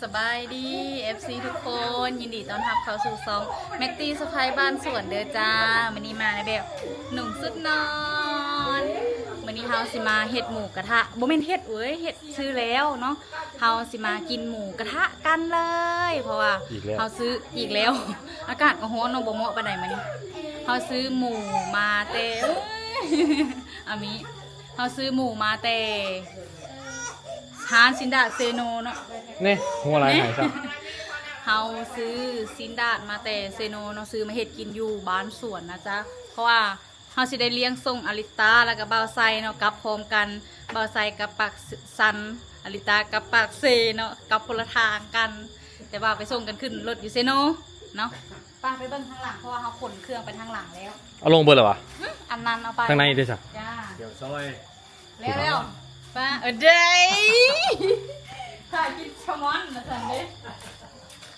ສະບາຍດີ ເອັຟຊີ ທຸກຄົນ ຍິນດີຕ້ອນຮັບເຂົ້າສູ່ຊ່ອງແມັກຕີສະໄພບ້ານສວນເດີຈ້າ. ມື້ນີ້ມາໃນແບບໜຸ່ງຊຸດນອນ. ມື້ນີ້ເຮົາຊິມາເຮັດໝູກະທະ ບໍ່ແມ່ນເຮັດເວີຍ ເຮັດຊື້ແລ້ວເນາະ. ເຮົາຊິມາກິນໝູກະທະກັນເລີຍ ເພາະວ່າ ອີກແລ້ວ ເຮົາຊື້ ອີກແລ້ວ ອາກາດກໍຮ້ອນເນາະ ບໍ່ເໝາະປານໃດມື້ນີ້. ເຮົາຊື້ໝູມາແຕ່ ອາມີ ເຮົາຊື້ໝູມາແຕ່ຮ້ານຊິນດາດເຊໂນເນາະ. ນີ້ ຫົວຫຼາຍຫາຍຊະ. ເຮົາຊື້ຊິນດາດມາແຕ່ເຊໂນເນາະ ຊື້ມາເຮັດກິນຢູ່ບ້ານສວນນະຈ໊ະ ເພາະວ່າເຮົາຊິໄດ້ລ້ຽງສົ່ງອາລິຕາ ແລ້ວກໍບ່າວໄຊເນາະ ກັບພ້ອມກັນ. ບ່າວໄຊກັບປາກຊັນ ອາລິຕາກັບປາກເຊເນາະ ກັບຄົນລະທາງກັນ ແຕ່ວ່າໄປສົ່ງກັນຂຶ້ນລົດຢູ່ເຊໂນເນາະ. ໄປ ໄປເບິ່ງທາງຫຼັງ ເພາະວ່າເຮົາຂົນເຄື່ອງໄປທາງຫຼັງແລ້ວ. ເອົາລົງເບິດແລ້ວຫວາ? ຫຶ ອັນນັ້ນເອົາໄປ ທາງໃນເດ້ຊະ? ຈ້າ ດຽວຊອຍ ແລ້ວ ແລ້ວ ໄປ ເອີ ເດີ ຖ້າກິນແຊລມອນວ່າຊັ້ນເດ້.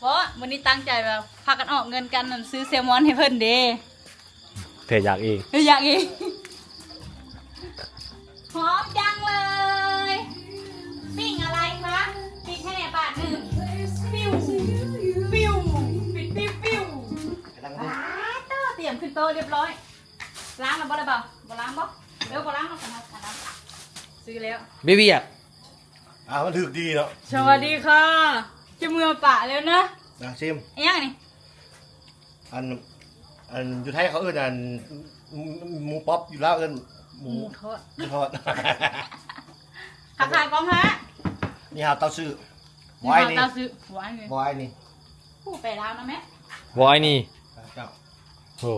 ບໍ່ ມື້ນີ້ຕັ້ງໃຈວ່າພາກັນອອກເງິນກັນ ຊື້ແຊລມອນໃຫ້ເພິ່ນເດ້. ແທ້ ຢາກເອງ ເອີ ຢາກເອງ. ຫອມຈັງເລີຍ ປີ້ງອະໄລຄະ? ປີ້ງໃຫ້ແດ່ບາດໜຶ່ງ. ປິວ ປິວ ປິວ ປິວ. ຕຽມຂຶ້ນໂຕະລຽບຮ້ອຍ. ລ້າງແລ້ວບໍ່ລະ? ບໍ່ ບໍ່ລ້າງບໍ່? ເອີ ບໍ່ລ້າງເນາະ ອັນນັ້ນ ອັນນັ້ນ ຊື້ແລ້ວ ເບວຽກ. ອ່າ ມັນຖືກດີເນາະ. ສະຫວັດດີຄ່ະ ຈະເມືອປະແລ້ວນະ. ອ່າ ຊີມ ອີຫຍັງນີ້? ອັນ ອັນຢູ່ໄທເຂົາເອີ້ນອັນ ໝູ ໝູປັອບ ຢູ່ລາວເອີ້ນໝູ ໝູທອດ ໝູທອດ. ທັກທາຍກ້ອງແທ້. ນີ້ຫາວເຕົ້າຊື່ ນີ້ຫາວເຕົ້າຊື່ ວາຍນີ້ ວາຍນີ້ ຜູ້ແປລາວນະແມ່ ວາຍນີ້ ເຈົ້າ ໂອ້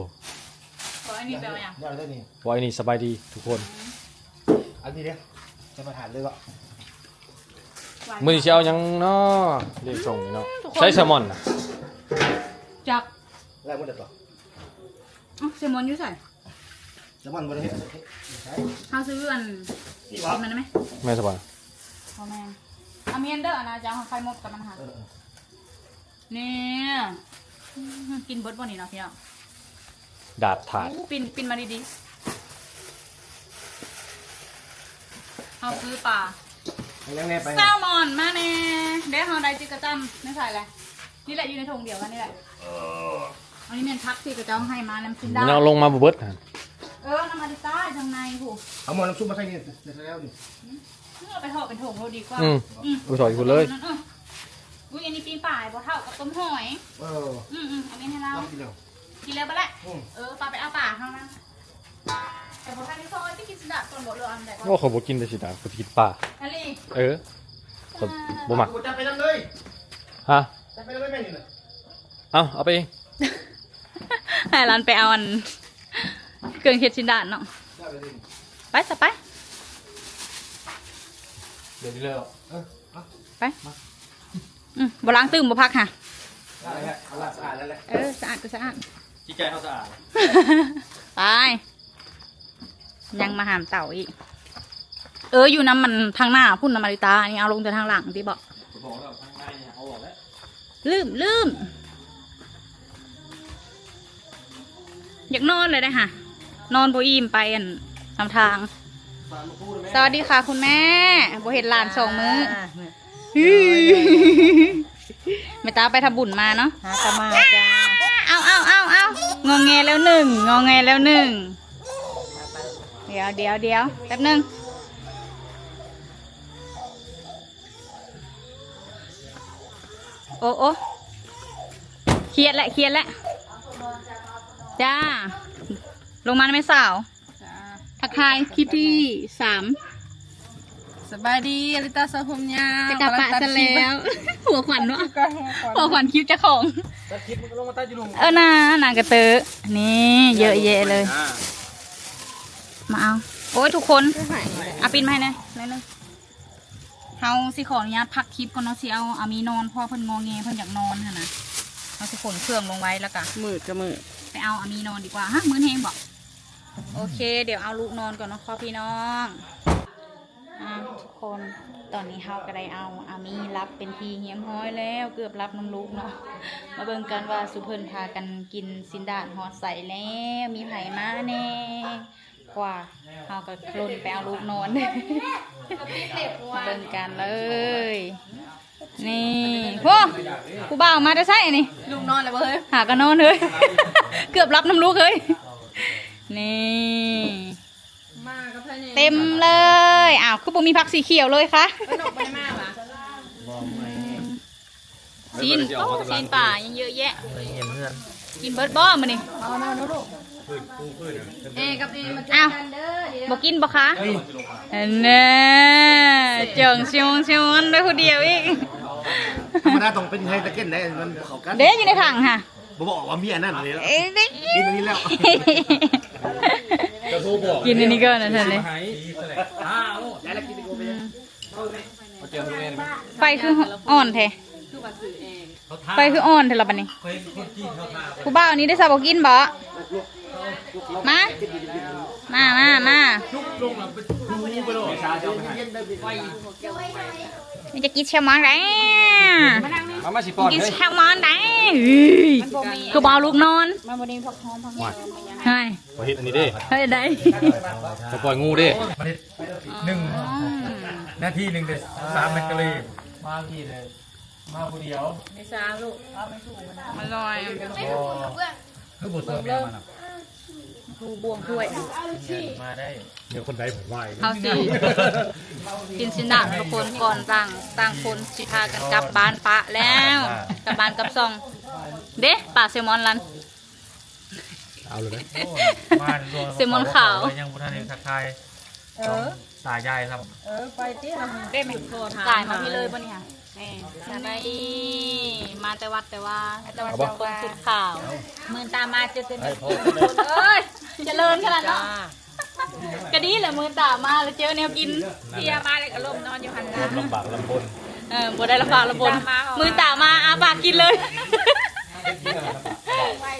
ວາຍນີ້ແປວ່າຫຍັງ? ວາຍນີ້ ສະບາຍດີທຸກຄົນ. ອັນນີ້ເດ້ ຈະມາຖາມເລີຍວ່າ ມື້ນີ້ຊິເອົາຫຍັງເນາະ? ລ້ຽງສົ່ງນີ້ເນາະ ໃຊ້ແຊລມອນນະ ຈັກ ແລ້ວໝົດແລ້ວຕົວະ. ເອົ້າ ແຊລມອນຢູ່ໃສ? ແຊລມອນບໍ່ໄດ້ເຮັດ ເຮັດໃສ? ເຮົາຊື້ອັນ ນີ້ບໍ່? ກິນມັນໄດ້ໄໝ? ແມ່ນຊະບໍ່? ບໍ່ແມ່ນ ອາເມນເດີ ອັນນະ ຈະເອົາໄຂ່ມົດກັບມັນຫາ. ເອີ ເອີ ນີ້ ກິນເບິດບໍ່ນີ້ເນາະພີ່ນ້ອງ? ດາດຖາດ ໂອ້ ປິ່ນ ປິ່ນມາດີໆ. ເຮົາຊື້ປາ ໄປຍັງແດ່ ໄປ ແຊລມອນມາແດ່. ເດ້ ເຮົາໄດ້ຈິກກະຈ້ຳ ແມ່ນໃສແຫຼະ? ນີ້ແຫຼະ ຢູ່ໃນຖົງດຽວກັນນີ້ແຫຼະ. ເອີ ອັນນີ້ແມ່ນຜັກທີ່ເຂົາເຈົ້າໃຫ້ມານຳຊິນດາ ມັນຍັງເອົາລົງມາບໍ່ເບິດຫັ້ນ. ເອີ ນຳອາລິຕາຢູ່ທາງໃນພຸ້ນ. ເອົາໝໍ້ນ້ຳຊຸບມາໃສ່ນີ້ ໃສ່ແລ້ວນີ້. ເອົາໄປຫໍ່ເປັນຖົງໂລດດີກວ່າ. ອືມ ອືມ ໄປຖອຍພຸ້ນເລີຍ. ເອີ ອຸ້ຍ ອັນນີ້ປີ້ງປາໃຫ້ພໍ່ເຖົ້າກັບຕົ້ມຫອຍ. ເອີ ອືມໆ ເອົາເມນໃຫ້ລາວ. ກິນແລ້ວບໍ່ລະ? ອືມ ເອີ ປາໄປເອົາປາເຮົານະ. ແຕ່ບໍ່ທັນໄດ້ຊອຍ ຊິກິນຊິດາກ່ອນບໍ່ ຫຼືອັນໃດກ່ອນ? ໂອ້ ຂ້ອຍບໍ່ກິນແຕ່ຊິດາ ຂ້ອຍກິນປາ. ອາລີ ເອີ ຂ້ອຍບໍ່ມັກ. ຈັບໄປນຳເລີຍ. ຮະ? ຈັບໄປນຳເລີຍແມ່ນນີ້ນະ. ເອົາ ເອົາໄປເອງ. ໃຫ້ຫຼານໄປເອົາອັນ ເຄື່ອງເຮັດຊິນດາດເນາະ. ໄປຊະໄປ. ເດີນເລີຍ. ເອີ ໄປ. ອືມ ບໍ່ລ້າງຕື່ມບໍ່ຜັກຫະ? ລ້າງແລ້ວ ລ້າງສະອາດແລ້ວແຫຼະ. ເອີ ສະອາດກໍສະອາດ. ຈິດໃຈເຮົາສະອາດ. ໄປ. ຍັງມາຫາມເຕົາອີກ. ເອີ ຢູ່ນຳມັນທາງໜ້າພຸ້ນນະ ມາລິຕາ. ອັນນີ້ເອົາລົງແຕ່ທາງຫຼັງຕິເບາະ? ບອກແລ້ວທາງໃນເອົາອອກແລ້ວ. ລືມ ລືມ. ຢາກນອນເລີຍເດ້ຫະ ນອນບໍ່ອີ່ມໄປອັນນຳທາງ. ສະຫວັດດີຄ່ະຄຸນແມ່ ບໍ່ເຫັນຫຼານສອງມື້. ແມ່ຕາໄປທຳບຸນມາເນາະ. ຫາກະມາຈ້າ. ເອົາ ເອົາ ເອົາ ເອົາ ງອແງແລ້ວໜຶ່ງ ງອແງແລ້ວໜຶ່ງ. ດຽວ ດຽວ ດຽວ ແປັບໜຶ່ງ. ໂອ້ ໂອ້ ຄຽດແຫຼະ ຄຽດແຫຼະ. ຈ້າ ລົງມານຳແມ່ສາວ. ຈ້າ ທັກທາຍຄລິບທີສາມ. ສະບາຍດີ ອາລິຕາສາວຜົມຍາວ. ຈະກັບປະຊະແລ້ວ. ຫົວຂວັນເນາະ ຫົວຂວັນຄລິບເຈົ້າຂອງ. ຕັດຄລິບມັນກໍລົງມາຕັດຢູ່ລຸ່ມ. ເອີ ນາ ນາກະເຕີ. ນີ້ ເຍາະແຍະເລີຍ. ມາເອົາ. ໂອ້ຍ ທຸກຄົນ ເອົາປິ່ນມາໃຫ້ແດ່ໜ້ອຍໜຶ່ງ. ເຮົາຊິຂໍອະນຸຍາດພັກຄລິບກ່ອນເນາະ ຊິເອົາອາມີນອນ ເພາະວ່າເພິ່ນງອແງ ເພິ່ນຢາກນອນຫັ້ນນະ. ເຮົາຊິຂົນເຄື່ອງລົງໄວ້ ແລ້ວກະມືດກະມືດ ໄປເອົາອາມີນອນດີກວ່າ. ຮະ ມື້ແຮງບໍ່? ໂອເຄ ດຽວເອົາລູກນອນກ່ອນເນາະພໍ່ພີ່ນ້ອງ. ອ່າ ທຸກຄົນ ຕອນນີ້ເຮົາກະໄດ້ເອົາອາມີຫຼັບເປັນທີ່ຮຽບຮ້ອຍແລ້ວ ເກືອບຫຼັບນຳລູກເນາະ. ມາເບິ່ງກັນວ່າຊຸມເພິ່ນພາກັນກິນຊິນດາດຮອດໃສແລ້ວ ມີໃຜມາແດ່. ກວ່າ ເຮົາກໍລົນໄປເອົາລູກນອນ. ມາເບິ່ງກັນເລີຍ. ນີ້ ຜູ້ບ່າວມາແຕ່ໃສອັນນີ້? ລູກນອນແລ້ວບໍ່ເຮີ້ຍ? ຫາກໍນອນເຮີ້ຍ ເກືອບຫຼັບນຳລູກເຮີ້ຍ. ນີ້ ມາກັບໃຜແດ່? ເຕັມເລີຍ. ອ້າວ ຄືບໍ່ມີຜັກສີຂຽວເລີຍຄະ? ເອີ ນົກບໍ່ໄດ້ມາຫວາ? ຊີ້ນ ຊີ້ນປາຍັງເຍອະແຍະ. ກິນເບິດບໍ່ມື້ນີ້? ເອົາແນວນັ້ນລູກ. ເອກັບເອມາເຈີກັນເດີ. ບໍ່ກິນບໍ່ຄະ? ອັນແນ່ ເຈີງຊິວຊິວມັນໄດ້ຜູ້ດຽວອີກ. ທຳມະດາຕ້ອງເປັນໄຮຕະເກັນໄດ໋ ມັນເຂົ້າກັນ. ເດ້ ຢູ່ໃນຖັງຫະ. ບໍ່ບອກວ່າມີອັນນັ້ນເລີຍ. ເອີ ໄດ້ກິນ ກິນອັນນີ້ກ່ອນນະທ່ານເດ້. ໄຟຄືອ່ອນແທ້ ໄຟຄືອ່ອນແທ້ລະບັດນີ້. ຜູ້ບ່າວນີ້ໄດ້ຊາບໍ່ກິນບໍ່? ມາ ມາ ມາ ມາ. ມີແຕ່ກິນແຊວມອນໄດ໋. ມາ ມາຊິປ້ອນ ກິນແຊວມອນໄດ໋. ຄືບໍ່ເອົາລູກນອນ? ມັນບໍ່ໄດ້ຜັກຫອມ ຜັກຫອມ. ເຮີ້ຍ ຂ້ອຍເຮັດອັນນີ້ເດ້ ເຮັດໄດ້ ຂ້ອຍປ່ອຍງູເດ້. ໜຶ່ງນາທີໜຶ່ງໄດ້ສາມແມັກກາລີ. ມາພີ້ເລີຍ ມາຜູ້ດຽວ. ເມສາລູກ ອະລ່ອຍ. ຄືບໍ່ຊວນແມ່ມານະ? ຜູ້ບ່ວງຖ້ວຍ ມາໄດ້. ດຽວຄົນໃດຜົມວ່າ ເຮົາຊິກິນຊິນດາດທຸກຄົນ ກ່ອນຕ່າງ ຕ່າງຄົນຊິພາກັນກັບບ້ານປະແລ້ວ ກັບບ້ານກັບຊ່ອງ. ເດ້ ປາແຊວມອນລັນ ເອົາເລີຍນະ. ໂອ້ຍ ມາແຊວມອນຂາວ ຍັງບໍ່ທັນໄດ້ທັກທາຍ. ເອີ ຕາຍາຍຊ້ຳ. ເອີ ໄປຕິລະ. ໄດ້ແມ່ນ ກາຍມາພີ້ເລີຍບໍ່ນີ້ຫະ? ແມ່ນ. ສະບາຍດີ. ມາແຕ່ວັດແຕ່ວ່າ ແຕ່ວ່າເອົາບໍ່? ຄົນສຸດຂາວ. ມື້ຕາມາເຈີກັນອີກ. ເອີຍ ຈະເລີນຂະໜາດເນາະ. ກະດີແຫຼະ ມື້ຕາມາແລ້ວເຈີແນວກິນ. ເພຍມາແລ້ວກໍລົມນອນຢູ່ຫັ້ນລະ. ລົມລຳບາກລຳບົນ. ເອີ ບໍ່ໄດ້ລຳບາກລຳບົນ. ມື້ຕາມາອ້າປາກກິນເລີຍ.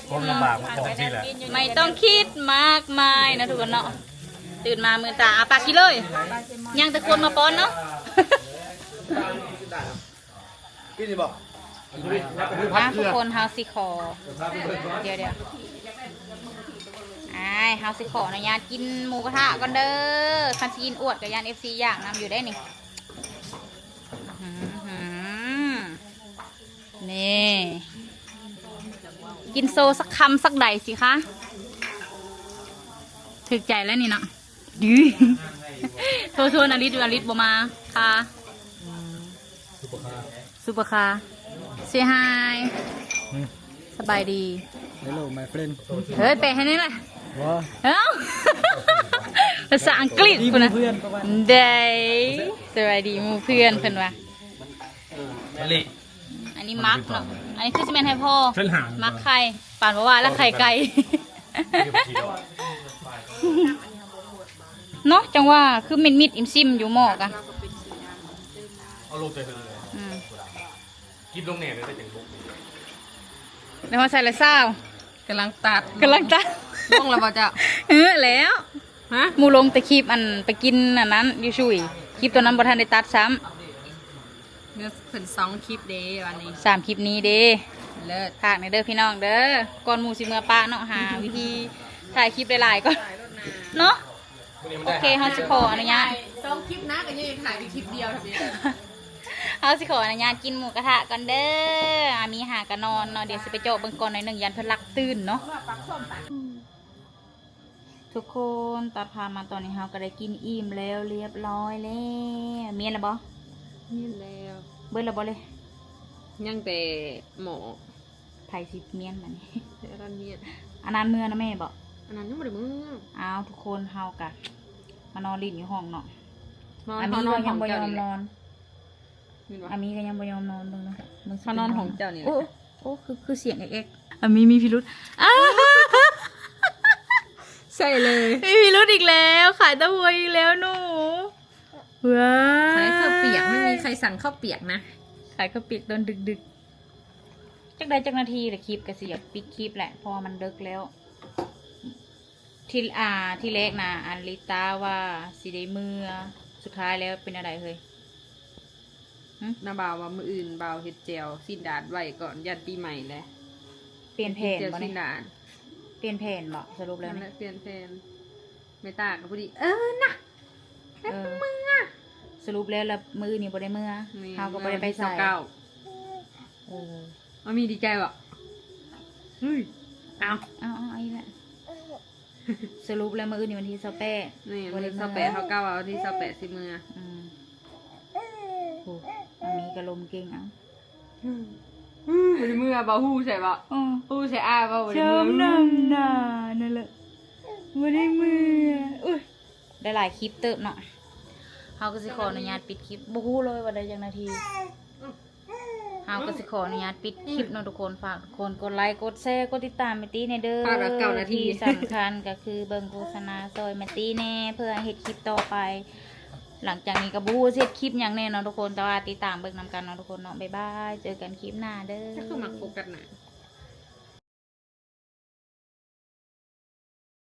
ຄວາມລຳບາກມັນຂອງທີ່ແຫຼະ. ໄມ່ຕ້ອງຄິດມາກມາຍນະທຸກຄົນເນາະ. ຕື່ນມາມື້ຕາອ້າປາກກິນເລີຍ. ຍັງແຕ່ຄົນມາປ້ອນເນາະ. ກິນຢູ່ບໍ່? ອ່າ ທຸກຄົນ ເຮົາຊິຂໍ ດຽວໆ ອ້າຍ ເຮົາຊິຂໍອະນຸຍາດກິນໝູກະທະກ່ອນເດີ. ຄັນຊິກິນອວດກໍຢ້ານເອັຟຊີຢາກນຳຢູ່ເດ້ນີ້. ນີ້ ກິນໂຊສັກຄຳສັກໃດຊິຄະ? ຖືກໃຈແລ້ວນີ້ເນາະ. ດື້ ໂທຊວນອາລິດ ອາລິດບໍ່ມາຄ່າ. ຊຸບເປີຄາ Say hi. ສະບາຍດີ. Hello my friend. ເຮີ້ຍ ແປໃຫ້ແດ່ລະ. ເອົ້າ ພາສາອັງກິດພຸ້ນນະ. ໄດ້ ສະບາຍດີໝູ່ເພື່ອນເພິ່ນວ່າ. ອັນນີ້ໝາກເນາະ. ອັນນີ້ຄືຊິແມ່ນໃຫ້ພໍ່ ໝາກໄຂ່. ປານບໍ່ວ່າລະໄຂ່ໄກ່ເນາະ. ຈັ່ງວ່າຄືມິດໆ ອີ່ມຊິມຢູ່ໝໍ້ກະ. ເອົາລົງແຕ່ເທິງເລີຍ. ອືມ ກິບລົງແນ່ເລີຍ ໄດ້ຈັງບົກ. ແລ້ວມາໃສ່ລະຊາວ. ກຳລັງຕັດ ກຳລັງຕັດ. ລົງແລ້ວບໍ່ເຈົ້າ? ເອີ ແລ້ວ. ຮະ? ໝູ່ລົງແຕ່ຄລິບອັນໄປກິນອັນນັ້ນຢູ່ຊຸຍ. ຄລິບຕົວນັ້ນບໍ່ທັນໄດ້ຕັດຊ້ຳ. ເມື່ອເພິ່ນສອງຄລິບເດ້ ວັນນີ້ ສາມຄລິບນີ້ເດ້. ເລີດ. ຝາກແດ່ເດີພີ່ນ້ອງເດີ. ກ່ອນໝູ່ຊິເມືອປະເນາະ ຫາວິທີຖ່າຍຄລິບຫຼາຍໆກ່ອນເນາະ. ໂອເຄ ເຮົາຊິຂໍອະນຸຍາດ ສອງຄລິບນະ ກໍຍັງຖ່າຍໄດ້ຄລິບດຽວເທົ່ານັ້ນ. ເຮົາຊິຂໍອະນຸຍາດກິນໝູກະທະກ່ອນເດີ. ອາມີຫາກະນອນເນາະ. ດຽວຊິໄປເຈາະເບິ່ງກ່ອນໜ້ອຍໜຶ່ງ ຢ້ານເພິ່ນລັກຕື່ນເນາະ. ທຸກຄົນ ຕັດພາບມາຕອນນີ້ ເຮົາກໍໄດ້ກິນອີ່ມແລ້ວ ລຽບຮ້ອຍແລ້ວ. ມ້ຽນແລ້ວບໍ່? ມ້ຽນແລ້ວ. ເບິດແລ້ວບໍ່ເລີຍ? ຍັງແຕ່ໝໍ້. ໃຜຊິມ້ຽນບັດນີ້? ອັນນັ້ນມ້ຽນ. ອັນນັ້ນເມືອນຳແມ່ບໍ່? ອັນນັ້ນຍັງບໍ່ໄດ້ເມືອ. ອ້າວ ທຸກຄົນ ເຮົາກະມານອນຫຼິ້ນຢູ່ຫ້ອງເນາະ. ອາມີກໍຍັງບໍ່ຍອມນອນ. ອາມີກໍຍັງບໍ່ຍອມນອນ. ເບິ່ງເນາະ ເບິ່ງ ເຮົານອນຫ້ອງເຈົ້ານີ້ແຫຼະ. ໂອ້ ໂອ້ ຄື ຄືສຽງແອກໆ. ອາມີມີພິລຸດ. ອ້າ ໃສ່ເລີຍ. ມີພິລຸດອີກແລ້ວ. ຂາຍເຕົ້າຫວຍອີກແລ້ວໜູ. ວ້າ ຂາຍເຂົ້າປຽກ. ມັນມີໃຄສັ່ງເຂົ້າປຽກນະ. ຂາຍເຂົ້າປຽກຕອນດຶກໆ. ຈັກໄດ້ຈັກນາທີລະ ຄລິບກໍຊິຢາກປິດຄລິບແຫຼະ ເພາະວ່າມັນເດິກແລ້ວ. ທີ່ ອ່າ ທີ່ແລກນະ ອັນລິຕາວ່າຊິໄດ້ເມືອ ສຸດທ້າຍແລ້ວເປັນແນວໃດເຮີ້ຍ? ຫຶ? ນ້າບ່າວວ່າມື້ອື່ນບ່າວເຮັດແຈ່ວຊີ້ນດາດໄວ້ກ່ອນ ຢ້ານປີໃໝ່ແຫຼະ. ປ່ຽນແຜນບໍ່ນີ້? ແຈ່ວຊີ້ນດາດ. ປ່ຽນແຜນບໍ່? ສະຫຼຸບແລ້ວນີ້ ປ່ຽນແຜນ. ແມ່ຕາກໍພໍດີ ເອີນະ ເອີ ເມືອ. ສະຫຼຸບແລ້ວລະມື້ອື່ນນີ້ບໍ່ໄດ້ເມືອ. ແມ່ນ ເຮົາກໍບໍ່ໄດ້ໄປໃສ. ມື້ວັນທີຊາວເກົ້າ. ເອີ ມາມີດີໃຈບໍ່? ເຮີ້ຍ ເອົາ ເອົາ ເອົາອີກແລ້ວ. ສະຫຼຸບແລ້ວ ມື້ອື່ນນີ້ວັນທີຊາວແປດ ນີ້ ມື້ຊາວແປດ ເຮົາກະວ່າວັນທີຊາວແປດຊິເມືອ. ອືມ ໂອ້ ມາມີກະລົມເກັ່ງ ເອົາ ບໍ່ໄດ້ເມືອບໍ່? ຮູ້ໃສ່ບໍ່? ອື ຮູ້ໃສ່ອ້າຍບໍ່? ບໍ່ໄດ້ເມືອ ນຳໜ້ານັ້ນແຫຼະ ບໍ່ໄດ້ເມືອ. ອຸ້ຍ ໄດ້ຫຼາຍຄລິບເຕີບເນາະ. ເຮົາກໍຊິຂໍອະນຸຍາດປິດຄລິບ ບໍ່ຮູ້ເລີຍວ່າໄດ້ຈັກນາທີ. ເຮົາກໍຊິຂໍອະນຸຍາດປິດຄລິບເນາະທຸກຄົນ. ຝາກທຸກຄົນກົດໄລ ກົດແຊ ກົດຕິດຕາມແມ່ຕີແດ່ເດີ. ຝາກເກົ້ານາທີ. ທີ່ສຳຄັນກໍຄືເບິ່ງໂຄສະນາຊ່ອຍແມ່ຕີແດ່ ເພື່ອໃຫ້ເຮັດຄລິບຕໍ່ໄປ. ຫຼັງຈາກນີ້ກໍບໍ່ຮູ້ຊິເຮັດຄລິບຫຍັງແນ່ເນາະທຸກຄົນ ແຕ່ວ່າຕິດຕາມເບິ່ງນຳກັນເນາະທຸກຄົນເນາະ. ບາຍບາຍ ເຈີກັນຄລິບໜ້າເດີ. ກໍຄືມັກໂຟກັສໜ້າ.